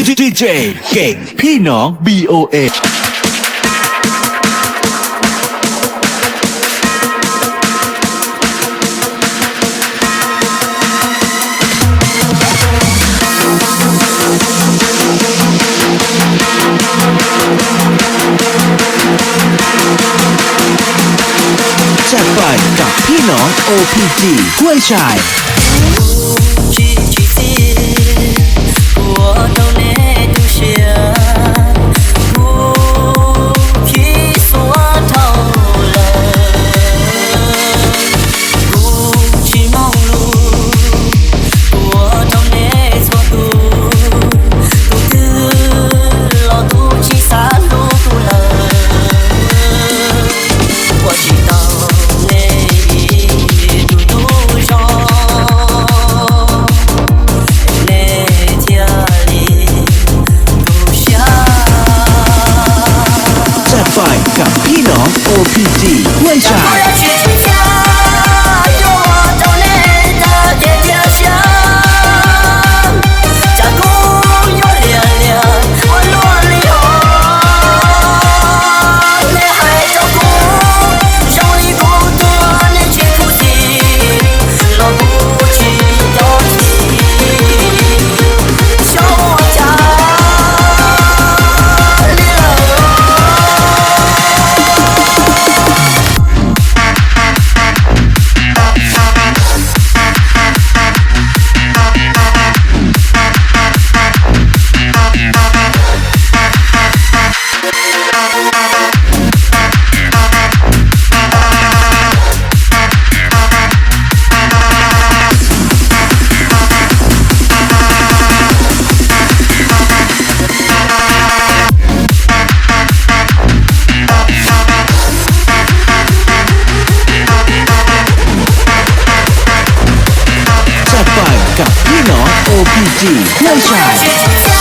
ดีเจ เก่งพี่น้อง บี โอ เอ จัดไปกับพี่น้อง โอ พี จี ห้วยทราย Kuv tsis tsim txim, kuv ua rau nej tu siab, kuv khib xuab dhau lawm. Kuv tsis mloog lus, kuv ua rau nej txhua tus, tus twg los tus tsis xav hlub kuv lawm. Ua tsis tau nej ib tug tub zog, nej thiaj li tu siab. จัดไปกับพี่น้อง โอ พี จี ห้วยทราย Kuv yuav tsis tsim txiaj, yuav ua rau nej tag kev cia siab. Cas kuv yuav liam liam ua luaj li os. Nej hais rau kuv zoo li kuv tuag, nej tsis khuv xim los kuv tsis nco txim. Xyov ua cas li lawm. Coj pais kom pib no, O P G Huaj Sai.